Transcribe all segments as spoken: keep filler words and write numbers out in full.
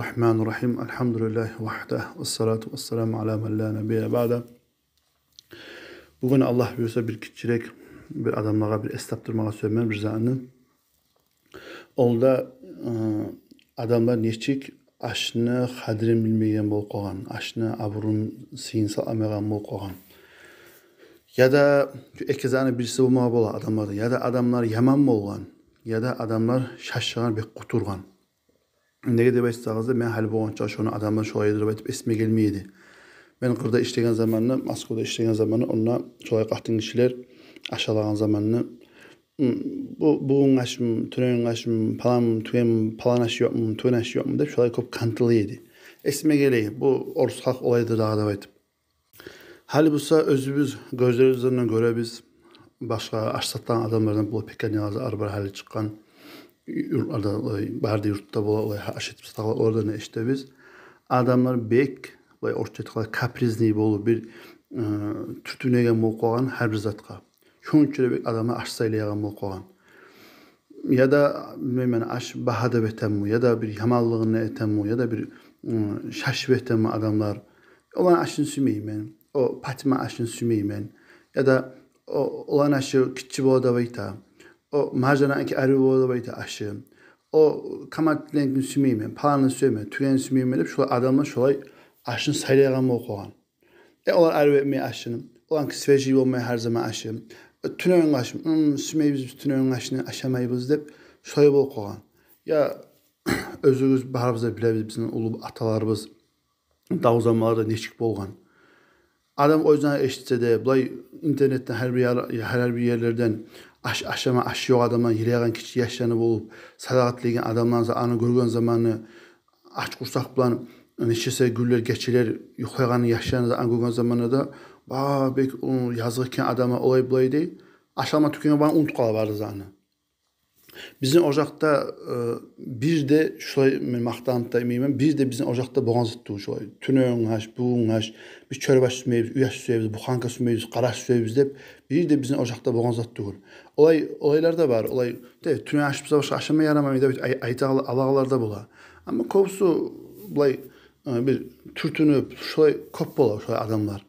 Рахманир-рахим. Алхамдулиллагьи вахда. Вассалату вассаламу аля ман ла набия баъда. Бугюн, Аллагь буюрса, бир гиччирек бир адамлагъа бир эс тапдырмагъа сюемен бир затны. Ол да, э, адамлар нечик ашны къадирин билмейген болуп къалгъан, ашны абурун, сыйын сакъламайгъан болуп къалгъан. Яда шу эки затны бириси болмагъа бола адамларда. Яда адамлар яман болгъан, яда адамлар шашгъан, бек къутургъан. Неге деп айтсагъыз да, мен гьали болгъанча шону адамлар шолай эди деп айтып эсиме гелмей эди. Мен къырда ишлеген заманны, Москвада ишлеген заманны, онда шолай къатын гишилер аш алагъан заманны, «М, бу, бугюн ашмы, тюнегюн ашмы, паланмы, тюгенми, палан аш ёкъму, тюген аш ёкъму?» деп шолай кёп къантылай эди. Эсиме геле, бу орус халкъ олайдыр дагъы деп айтып. Гьали буса оьзюбюз гёзлерибизден гёребиз, башгъа аш сатагъан адамлардан, бу пекарнялар бар гьали чыкъгъан, юртларда, олай, бары да юртда бола, олай аш этип сатагъанлар, олардан эшитебиз. Адамлар бек, олай, орусча айтгъанда, капризный болуп, бир, э, тюртюнеген болуп къалгъан гьар бир затгъа. Шону учун да бек адамлар аш сайлайгъан болуп къалгъан. Яда, билмеймен, аш багьа деп этеми, яда бир яманлыгъын этеми, яда бир, м, шашып этеми адамлар. Оланы ашын сюймеймен, о Патима ашын сюймеймен. Яда о, оланы ашы гиччи бола деп айта. О Маржанаки арив бола деп айта ашы. О Каматленкин сюймеймен, паланны сюемен, тюгенни сюймеймен деп, шолай адамлар шолай ашын сайлайгъан болуп къалгъан. Э, олар арив этмей ашын, оланыки свежий болмай гьар заман ашы. Э, тюнегюн ашмы, м, сюймейбиз биз тюнегюн ашны, ашамайбыз деп, шолай болуп къалгъан. Я, оьзюбюз барыбыз да билебиз, бизин уллу аталарыбыз дав-заманларда нечик болгъан. Адам оьзюне эшитсе де, булай интернетден, гьар бир яр-, гьар бир ерлерден аш ашама, аш ёкъ адамлар йылайгъан гиччи яшланы болуп, садагъа тилейген адамланы, аны гёрген заманы, ач къурсакъ булан нечесе гюнлер, гечелер юхлайгъан яшланы да гёрген заманда да, ба, бек, у, языкъ экен адамлар, олай-булай дей. Аш алма тюкенге баргъанны унутуп къала бары затны. Бизин ожакъда, э, бир де шулай, мен макътанып да демеймен, бир де бизин ожакъда болгъан зат тюгюл шулай. Тюнегюн аш, бугюн аш, биз чёреп аш сюймейбиз, уьй аш сюебиз, буханка сюймейбиз, къара аш сюебиз деп, бир де бизин ожакъда болгъан зат тюгюл. Олай, олайлар да бар, олай, де, тюнегюн аш буса башгъа ашама ярамай деп айт-, ай-, айта ал-, алагъанлар да бола. Амма кёбюсю булай, э, бир тюртюнюп, шулай кёп бола шулай адамлар.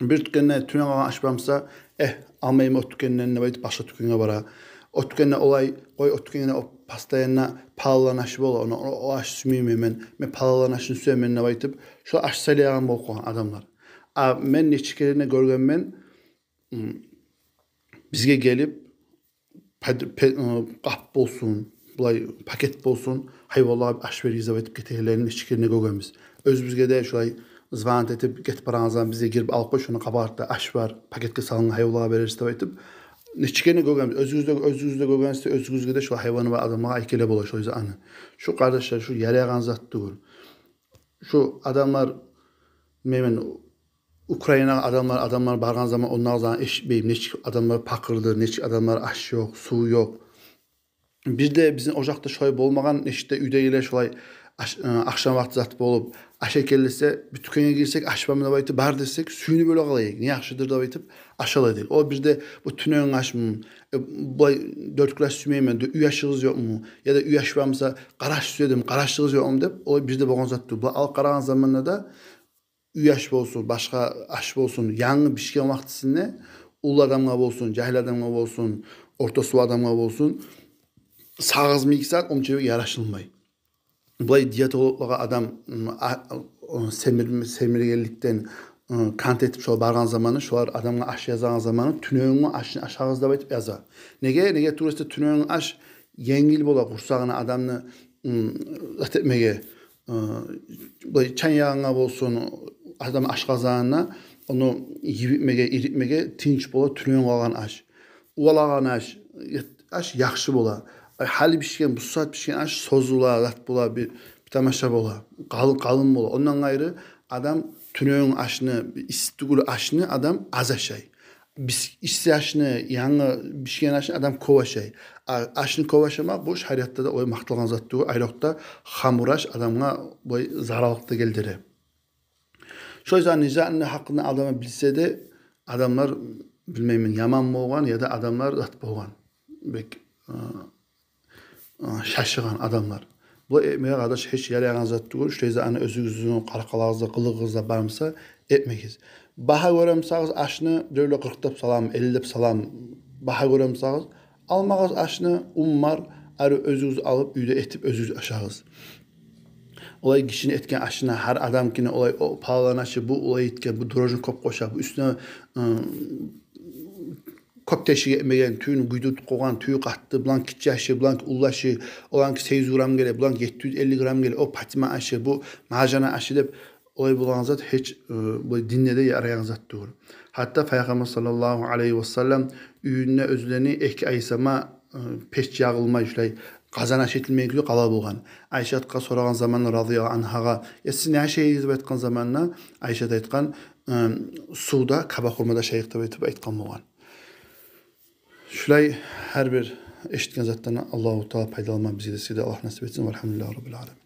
Бир тюкенде тюнегюн къалгъан аш бар буса, э, алмайман о тюкенден деп айтып, башгъа тюкенге бара. О тюкенде олай, къой, о тюкенде о постоянно паланланы ашы бола, ону, о, о аш сюймеймен мен, мен паланланы ашын сюемен деп айтып, шо аш сайлайгъан болуп къалгъан адамлар. А мен нече керен де гёргенмен, м, бизге гелип, пад-, пе-, ы, къап болсун, булай пакет болсун, гьайванлагъа аш беригиз деп айтып гетегенлерин нече керен де гёргенбиз. Оьзюбюзге де шулай звонить этип, гетип барагъан заман бизге гирип алып къой, шону къабарда аш бар, пакетге салынгъан, гьайванлагъа берерсиз деп айтып, нече керен де гёргенбиз. Оьзюбюз де, оьзюбюз де гёргенсиз, оьзюгюзге де, шулай гьайваны бар адамлагъа айкеле бола шулай затны. Шу, къардашлар, шу ярайгъан зат тюгюл. Шу адамлар, мен, мен Украинагъа адамлар, адамлар баргъан заман, онда заман эшитмеймен, нечик адамлар пакъырдыр, нечик адамлар аш ёкъ, сув ёкъ. Бир де бизин ожакъда шулай болмагъан, нечик де уьйдегилер шулай аш-, ы, ахшам вакъти зат болуп, аш экеллесе, бир тюкенге гирсек, аш бармы деп айтып, бар десек, сююнюп оьле къала эдик, не яхшыдыр деп айтып, аш ала эдик. О бир де бу тюнегюн ашмы, э, булай дёрт кюлаш сюймеймен, дё-, уьй ашыгъыз ёкъму? Яда уьй аш бар буса, къара аш сюедим, къара ашыгъыз ёкъму деп, о бир де болгъан зат тюгюл. Булай алып къарагъан заманда да уьй аш болсун, башгъа аш болсун, янгы бишген вакътисинде уллу адамгъа болсун, жагьил адамгъа болсун, ортосу адамгъа болсун, сагъызмы эки сагьат, онча бек ярашылмай. Булай диетологлагъа адам, м, а, о, семир-, семиргенликден, ы, кант этип шолар баргъан заманы, шолар адамгъа аш язагъан заманы, тюнегюнгю ашын ашагъыз деп айтып яза. Неге? Неге тюгюл эсе, тюнегюнгю аш енгил бола къурсагъына адамны, м, зат этмеге, ы, булай чан ягъангъа болсун, адам ашкъазанына, ону йибитмеге, иритмеге тынч бола тюнегюн къалгъан аш. Увалагъан аш, аш яхшы бола. Гьали бишген, бу сагьат бишген аш созула, зат бола, бир, бир тамаша бола. Къалын, къалын бола. Ондан къайры, адам тюнегюн ашны, исси тюгюл ашны адам аз ашай. Бис-, исси ашны, янгы бишген ашны адам кёп ашай. А ашны кёп ашамакъ, бу шариатда да олай макъталгъан зат тюгюл. Айрокъда хамур аш адамгъа бу зараллыкъ да гелтире. Шо затны, затны гьакъында адам билсе де, адамлар, билмеймен, яман болгъан яда адамлар зат болгъан. Бек, ы, ы, шашгъан адамлар. Булай этмеге, къардаш, гьеч ярайгъан зат тюгюл. Шулай затны оьзюгюзню къаркъарагъызда, къылыгъыгъызда бармуса, этмегиз. Багьа гёремусагъыз ашны, биревлер къыркъ деп салам, элли деп салам, багьа гёремусагъыз, алмагъыз ашны, ун бар, ари оьзюгюз алып, уьйде этип, оьзюгюз ашагъыз. Олай гишини этген ашына, гьар адамкини олай, о палан ашы, бу олай этген, бу дрожжини кёп къоша, бу уьстюне, ы, кёп тешик этмеген, тюгюн гюйдюртюп къойгъан, тюгю къатты, булан гиччи ашы, булан уллу ашы, оланки сегиз юз грамм геле, булан етти юз элли грамм геле, о Патима ашы, бу Маржана ашы деп, олай болагъан зат гьеч, э, бу динде де ярайгъан зат тюгюл. Гьатта Пайхаммар саллаллагьу алайгьи ва саллам уьюнде оьзлени эки ай сама, э, печ ягъылмай, шулай къазан аш этилмей къала болгъан. Айшатгъа сорагъан заманда, разияллагьу ангьагъа, «Я, сиз не ашайгъыз?» деп айтгъан заманда, Айшат айтгъан, э, «Сувда кабак хурма да ашайыкъ», деп айтып айтгъан болгъан. Шулай гьар бир эшитген затлардан Аллагьу Таала пайдаланма бизге де, сизге де Аллагь насип этсин. Валгьамдулиллагьи раббил аламин.